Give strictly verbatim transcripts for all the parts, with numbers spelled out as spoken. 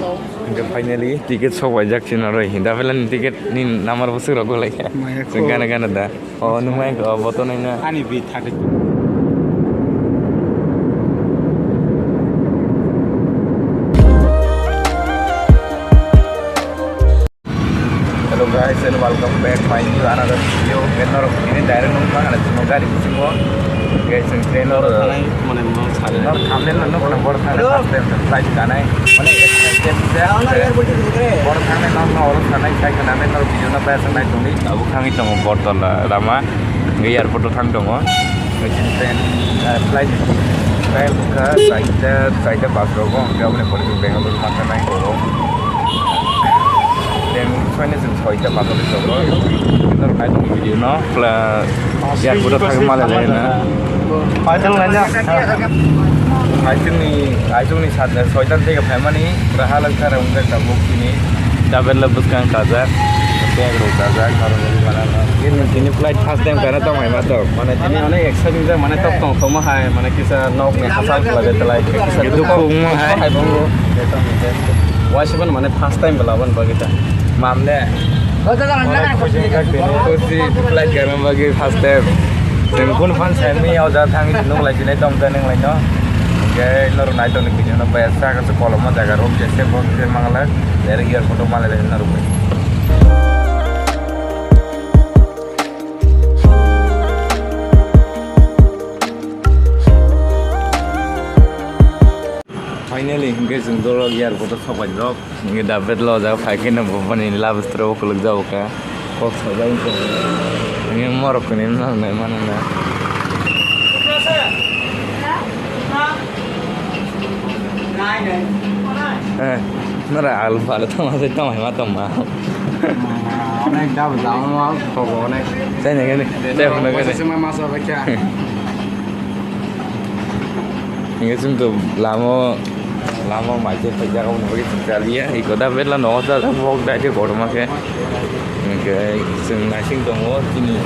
Hingke finally ticket sok bai jak chini roi. Hinda belani ticket ni number bo swk rok golai kha. Maya Chwng ko. Gana gana da. O, nung mai ko, boto nai na. Ani bi thirty. Hello guys and welcome back my new another video. Ke norok ini direct nung ma ana chwng gari bisingo. Guys, chwng train oro. Thanai mane mo sari. Nor thumbnail no nung bor thang first time flight kanai. Mane excited se. Bor thang nai nor no oro thanai sai kanai nor video no pa sanai tongni. Abo khangwi tongo Bortola lama. Airport o thang tongo. Train, eh, flight, flight kha, saita, saita bus rogo, hingke aboni pore chwng Bangalore ma thanai oro. Then, soini chwng soita bus rogo, Bangalore khai tongo video no, pla-, airport o thang male le na. Aitungni, aitungni sat, soita theke phaimani, raha lang thara wngkha tabuk chini. Tabel le bwskang kajak, bag rok kajak, norok ni mana no. Ini, ini flight first time kana tong hai ma tong. Mane tini onek exciting jak, mane tok tong tongma hai, mane kisa nok ni hachal khlai bai tlai, kisa dukhu wngma hai. Hai bongo. Waisa ban mane first time bela ban bagwi ta. Mam le. Onek khujing jak tini. Kusi flight kana bagwi first time. Tengkun fan semi oja thang nung lai jinai tong ta nung lai no. Ke nor nai tong ni video no pa sa ka kolom jaga rom je se bon se mangala. Dari airport o male nor bai. Finally, hingke chwng dolok airport o sobai rok. Hingke da bet lo jaga phai khe no bo bani love story o kuluk jago kha. Kok sajak wngkha. Hingke morok kwnwi nang nai mano na. Eh, nora alu phalu tongma se tongma ma tongma. Onek dab dam ma togo onek. Sai nang ni, sai phone nang ni. Masa ba kya? Hingke chwng to lama, lama mai se phaijak, aboni bagwi chwng chaliya. Iko da betla nogo chajak, bok dai se kotorma khe. Hingke chwng naising tongo, chini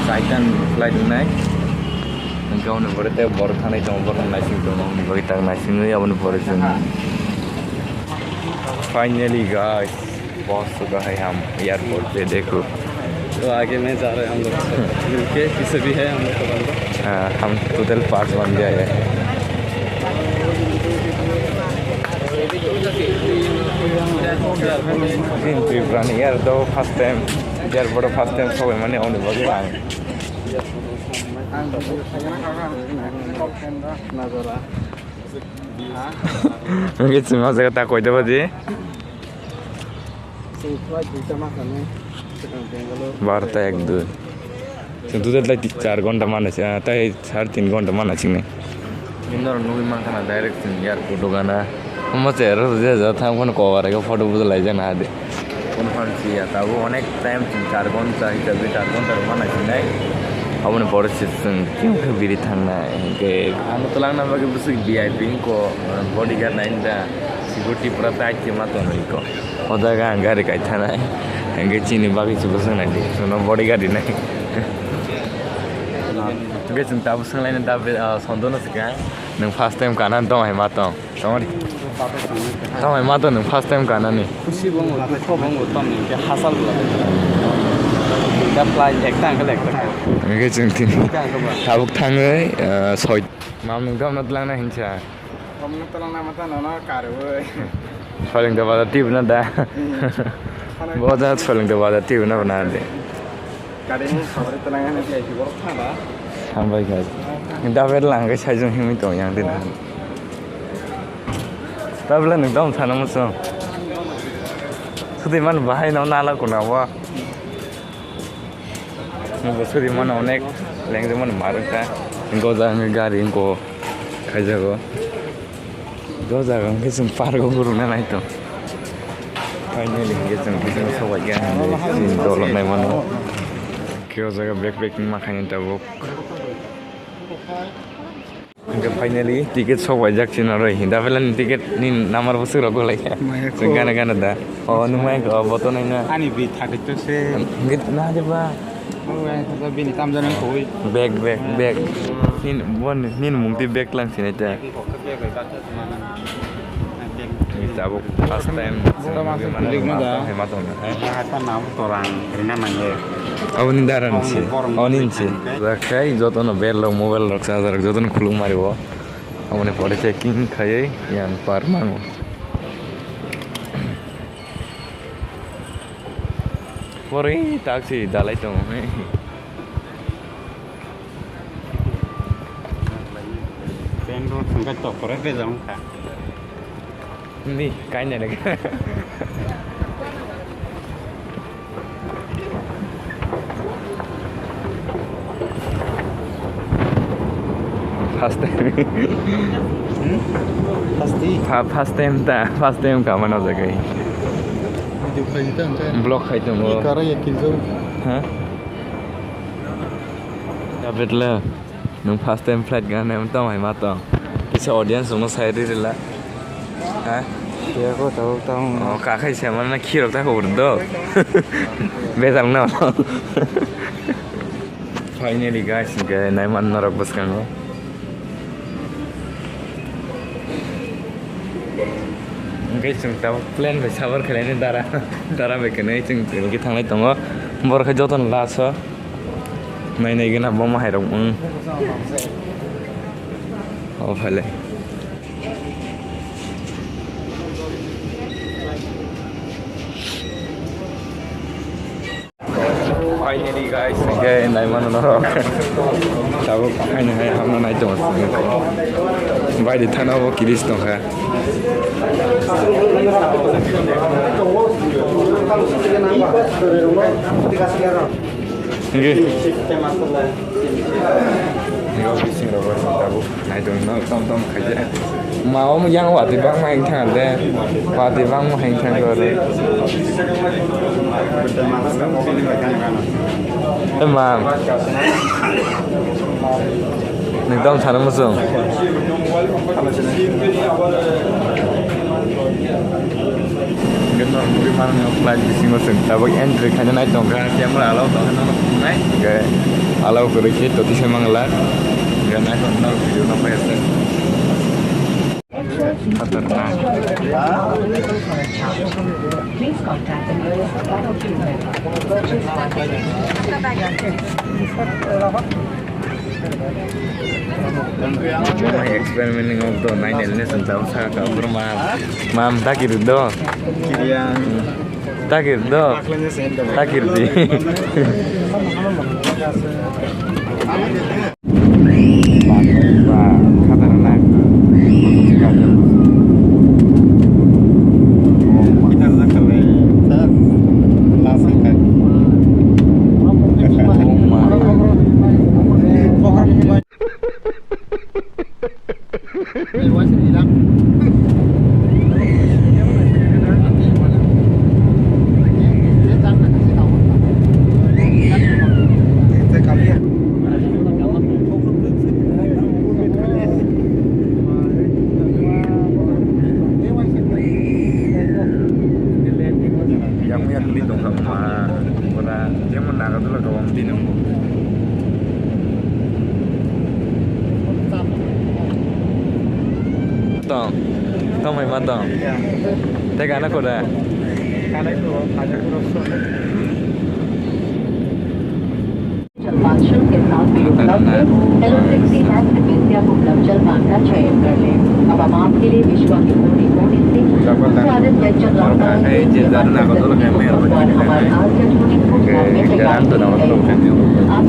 saitan flight wngnai. Hingke aboni pore tei borok thangwi tongo, borok naising tongo, aboni bagwi tak naisingwi aboni pore chwng. Finally, guys. बहुत सुबह है हम एयरपोर्ट पे, देखो। तो आगे में जा रहे हैं हम लोग सब। मिलके पीछे भी है हम लोग का बंदा। हाँ, हम टोटल पाँच बंदे आए हैं। Tripura ni air do first time, airport first time sobai mani oni bagwi ang. Nungkhe chwng o jaga ta koita baji? Chwng flight duita ma khanai, swkang Bangalore. Barota ek dui. Chwng total tai ti-, char ghonta mana si, ah, tai sar tin ghonta mana chini. Bini norok nugwi mankha na direct chwng airport o gana. Omo cherok je ja thang phano kobar ego photo budalai jana hade. Phone phan siya tabuk onek time chwng char ghonta hisabe char ghonta rok mana sinai. Aboni pore se chwng khe biri thangnai hinkhe ano twlangna bagwi bwswk V I P wngkha bodyguard nai da. Security pura tight khe ma tongo iko. O jaga ang gari kai thanai. Hingke chini bagwi se bwswk nai di. Chwngno bodyguard rinai. Hingke chwng tabuk swnglaina da be, ah, Sondon no swkang. Nwng first time kana tong hai ma tong. Tong di. Tong hai ma tong nwng first time kana ni. Khusi bo wng, dukho bo wng, tong ni ke hasal bwla. Da flight ekta ang khe ekta. Hingke chwng tini. Ekta ang khe ba. Tabuk thangwi, ah, soi. Mam nwng tong no twlang na hinsa. Omo twlang na mata nono karwi. Soling de bazar tibna da. Hmm. Bo da soling de bazar tibna bana de. Gari ni sabari twlang na khe borok thana. Hambai kha. Da ber lang khe saijung himwi tong yang de na. Tabla nwng tong sana muso. Sudi man bahai no nala kuna wa. Bo suri mano onek lengjak mano mar wngkha. Goja wngkha gari wngkha khaijago. Goja wngkhe chwng park o gurukna naitong. Finally hwnkhe chwng bisingo sobaikha hinwi chini dol wngnai mano. Khe o jaga bag packing ma khainai tabuk. Hingke finally ticket sok bai jak chini roi. Hinda belani ticket ni number bo swk rok golai kha. Maya ko. Chwng gana gana da. O, nung mai ko, boto nai na. Ani bi thirty two se. Hingke na je ba. O, ai, bini tam jani koi. Bag, bag, bag. Nin, bon, nin mung ti bag lang sini ta. Bag bai bata mana. Bag. Tabuk first time chwng nugwi mano, ma tong hai, ma tong hai. Abo ni dara ni se, oni ni se. Jakhai joto no bel rok, mobile rok, charger rok joto no khuluk mari o. Abo ni pore checking khaiwi yang par mango. Pore tak si dalai tongo. Pant rok thangkhe tokore bejak wngkha. Ni, kainai nai. First time. Hmm? First day? Fa-, first time ta, first time ka mano jagai. Video khai ta, ang khai. Vlog khai tongo. Ni kara ya kinjo. Ha? Ya, betle. Nwng first time flight gana naimani tamo hai ma tong? Kisa audience rokno sai rwrwla. Ha? Kaya ko tabuk tamo. Oh, kakhai se mana khirok ta khobor do. Bejal no. Finally guys, hingke naimani norok bwskango. Hingke chwng tabuk plane bai sabar khlainai dara, dara bai kwnwi chwng tini khe thanglai tongo. Borok khe jotono last o. Nai nai gana bo ma hai rok wng. O phailai. Finally guys, hingke nai mano norok. Tabuk haino hai hamna nai tongo. Bai di thana bo kiris tongkha. Hingke. Hingke bising rogo tabuk. Naitong no tom tom khaijak. Ma omo yang watwi bangma hing thang de. Watwi bangma hing thang de. E ma. Ekdom sana muchung. Hingke norok nugwi mano flight bisingo chwng tabuk entry khaina nai tongkha, camera allow tongkha norok nai. Hingke allow kwrwi khe totisa mangla. Hingke nai tong norok video no paiyase. Khatarnak. Please contact the nearest auto. Experiment ni ngok do nai nel ne sung tau sa ka bro ma. Mam takir do. Kiriang. Takir do. Takir di. Ba, khatarnak. Kita lakukan. Sir, langsung kan. Oh my. Yang punya kulit dong sama. Pura, dia mau naga tuh lah kawan di nunggu. Tong, tong mai ma tong. Tei gana koda. जलपान शुल्क के साथ भी उपलब्ध है। Yellow taxi max में से आप उपलब्ध जलपान का चयन कर लें। अब हम आपके लिए विश्वा के कोने कोने से स्वागत या जलपान का हमारे आज के आधुनिक भोजन में तैयार किए गए हैं। आप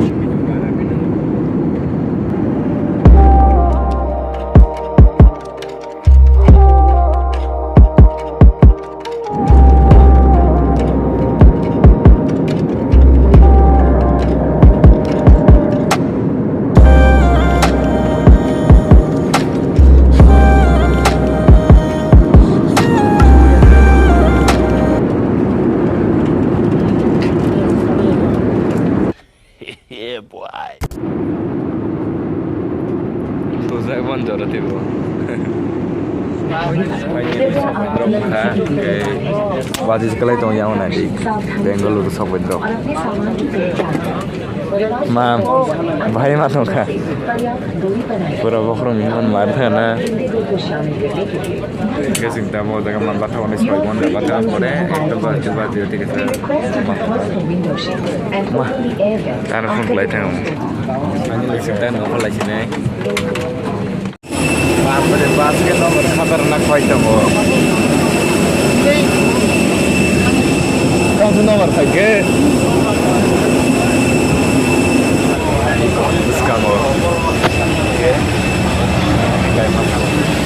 Yeah, boy. Sojak ban jora teibo. Baji kwlai tong yang nai di. Bengaluru sok bedrok. Ma, bahai ma tongkha. Pura bokhorok ni himon mar thana. Khe chwng tamo jaga man batha hwnwi soi mon batha pore ekta ba ba jio tike sa. Ma, tara phone khlai thang. Ani lisi ta no khlai sinai. Bapre, bus ke nomor khatarnak pai tongo. Kaisa nomor phaikhe. Bwskango.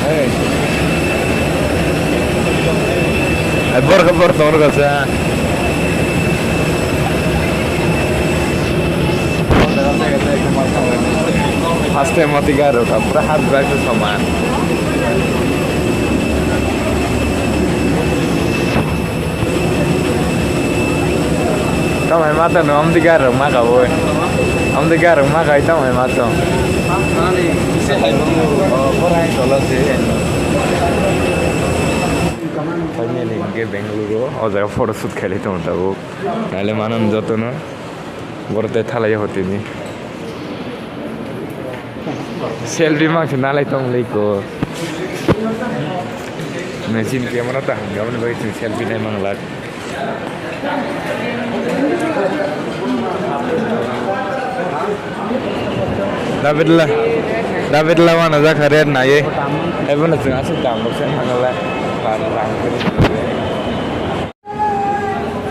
Hey. Hai bor khe bor tongo kaisa. First time mati garo ka pura hat bag se sama. Tamo hai mata no amdi garo ma ka bo. Amdi garo ma ka tamo hai mata. Finally, hingke Bengaluru o jaga photo shoot khailai tongo tabuk. Naile manan jotono. Borok tei thalai hotini. Selfie mangsi nalai tong lei ko. Nai chini camera ta hwnka aboni bagwi chwng selfie nai manglak. David la, David la wana jakha red nai. Ebono chwng aswk tamo se manglak.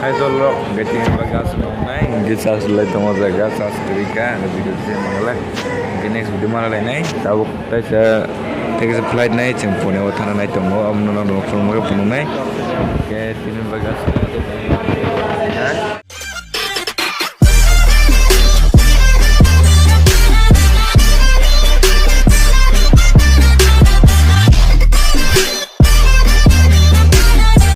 Hai jolrok, hingke tini ba gas tongnai, hingke charge lai tongo jaga, charge kwrwi kha, hingke video se manglak, hingke next video mana lainai, tabuk kaisa, tei kaisa flight nai, chwng Pune o thana nai tongo, omono nang rok phunuknai, hingke tini ba gas.